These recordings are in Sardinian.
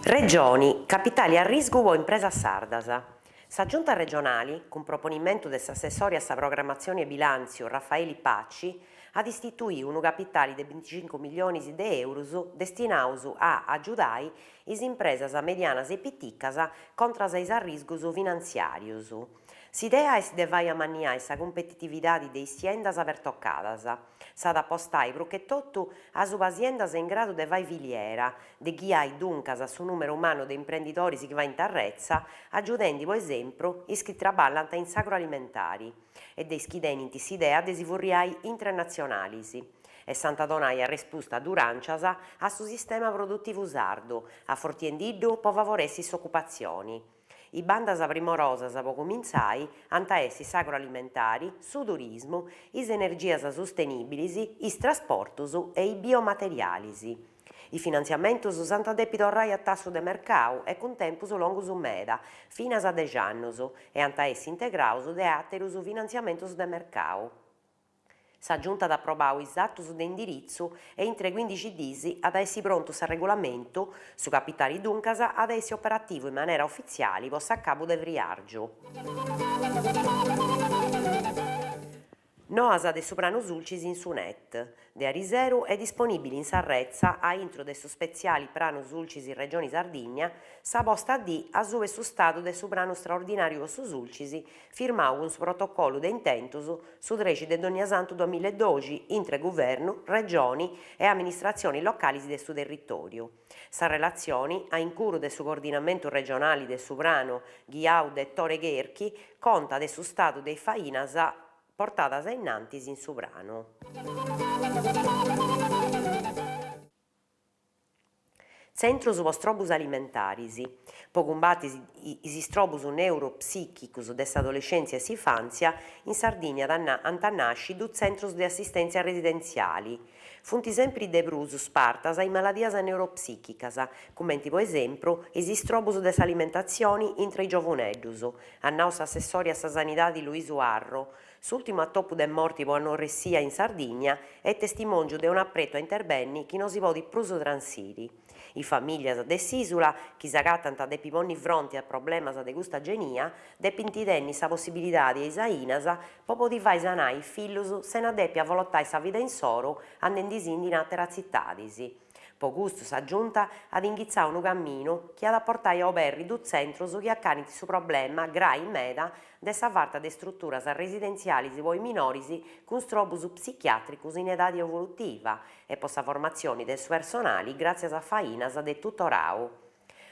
Regioni, capitali a arriscu po impresas sardas. Sa Giunta regionali, cun proponimentu de s'assessori a sa programmatzioni e bilàntziu Raffaeli Paci, at istituiu unu capitali de binticincu millionis de eurus destinaus a agiudai is impresas medianas e piticas contras a is arriscus finantziàrius. S'idea est de fai amanniai sa cumpetitividadi de is siendas pertocadas. S'at a apostai prus che totu asuba siendas in gradu de fai filiera, de ghiai duncas su nùmeru mannu de imprendidoris chi faint arretza, agiudendi po esempru is chi traballant in s'agroalimentari e de is chi tenint s'idea de si furriai internatzionalis e s'ant a donai arrespusta duràncias a su sistema produtivu sardu, afortiendiddu po favoressi s'ocupatzioni. Is bandas primorosas po cumintzai ant a essi s'agroalimentari, su turismu, is energias sustenìbilis, is trasportus e is biomaterialis. Is finantziamentus s'ant a depi torrai a tassu de mercau e cun tempus longus meda, finas a dex'annus, e ant a essi integraus de àterus finantziamentus de mercau. Sa Giunta at aprobau is atus de indiritzu e intre cuindixi dis at a essi prontu s'arregulamentu, su capitali duncas at a essi operativu in manera ufitziali po s'acabu de friàrgiu. Noas de su Pranu Sulcis in su net. De ariseru est disponìbili in s'arretza, a intro de su spetziali Pranu Sulcis Regioni Sardigna, sa posta a dì asuba 'e su stadu de su Pranu Straordinàriu po su Sulcis, firmau cun su protocollu de intentus su trexi de donniasantu duamilla e doxi intre Guvernu, Regioni e Amministratzionis localis de su territòriu. Sa relatzioni, a incuru de su Coordinamentu regionali de su Pranu ghiau de Tore Cherchi, contat de su stadu de is fainas portadas a innantis in su Pranu. Tzentrus po strobus alimentaris. Po cumbati is istrobus neuropsìchicus de s'adolescèntzia e s'infàntzia, in Sardigna ant a nasci dus tzentrus de assistèntzia residentziali. Funt sèmpiri de prus spartas is maladias neuropsìchicas, cumenti po esempru is istrobus de s'alimentatzioni intre is giovuneddus, at nau s'assessori a sa Sanidadi Luisu Arru. S'ùrtimu atopu de morti po anoressia in Sardigna est testimòngiu de un'apretu a interbenni chi no si podit prus transiri. Is famìllias de s'ìsula chi s'agatant a depi ponni fronti a problemas de custa genia depint tenni sa possibilidadi e is ainas po podi fai sanai is fillus sena depi avolotai sa vida insoru andendisindi in àteras tzitadis. Po custu sa Giunta at inghitzau unu caminu chi at a portai a oberri dus tzentrus chi acarint su problema, grai meda, de sa farta de struturas residentzialis po is minoris cun strobus psichiàtricus in edadi evolutiva e po sa formatzioni de su personali gràtzias a fainas de tutorau.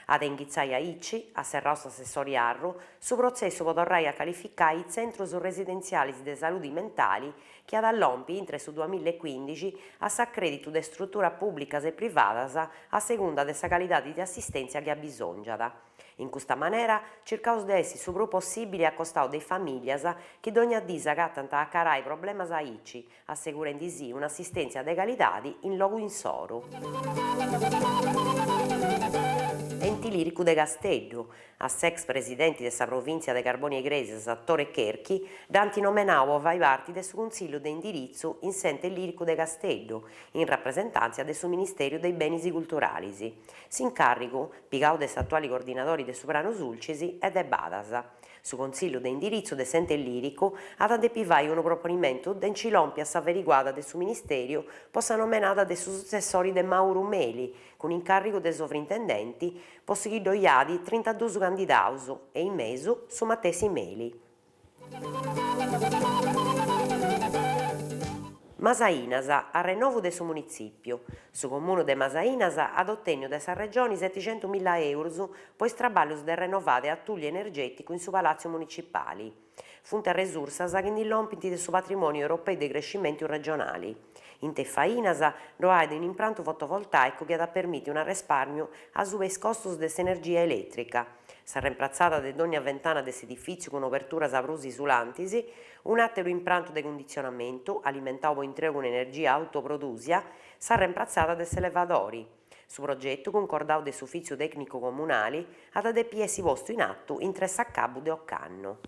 At a inghitzai aici, at serrau s'assessori Arru, su protzessu po torrai a calificai is tzentrus residentzialis de saludi mentali chi at a lompi intre su duamilla e cuindixi a s'acrèditu de struturas pùblicas e privadas a segunda de sa calidadi de assistèntzia chi abbisòngiat. In custa manera circaus de essi su prus possìbili a costau de is famìllias chi dogna dì s'agatant a acarai problemas aici, assegurendi·sì un'assistèntzia de calidadi in logu insoru. Enti Lìricu de Casteddu, a s'ex presidenti de sa Provìntzia de Carbònia Igrèsias, Tore Cherchi, dd'ant nomenau po fai parti de su Cuntzillu de indiritzu in s'Ente Lìricu de Casteddu, in rapresentàntzia de su Ministèriu de is Benis Culturalis. S'incàrrigu, pigau de s'atuali coordinadori de su Pranu Sulcis, est de badas. Su Contzillu de indiritzu de s'Ente Lìricu at a depi fai unu proponimentu de nci lompi a s'averiguada de su Ministèriu po sa nomenada de su sutzessori de Màuru Meli, cun incàrrigu de sovrintendenti, po su chi ddoi at trintaduus candidaus e in mesu su matessi Meli. Masainas, arrennovu de su munitzìpiu. Su Comunu de Masainas at otènniu de sa Regioni seticentumilla eurus po is traballus de rennovada e atùliu energèticu in su Palàtziu Municipali. Funt arresursas chi ndi lompint de su Patrimòniu Europeu de Crescimentu Regionali. Intre is fainas ddo'at un'imprantu fotovoltàicu chi at a permiti un'arrespàrmiu asuba is costus de s'energia elètrica, S'arrempratzada de dònnia ventana de s'edifìtziu cun oberturas prus isulantis, un'àteru imprantu de cunditzionamentu, alimentau po intreu cun energia autoprodùsia, s'arrempratzada de s'elevadori. Su progetu, cuncordau de s'Ufìtziu Tècnicu Comunali, at a depi essi postu in atu intre s'acabu de ocannu.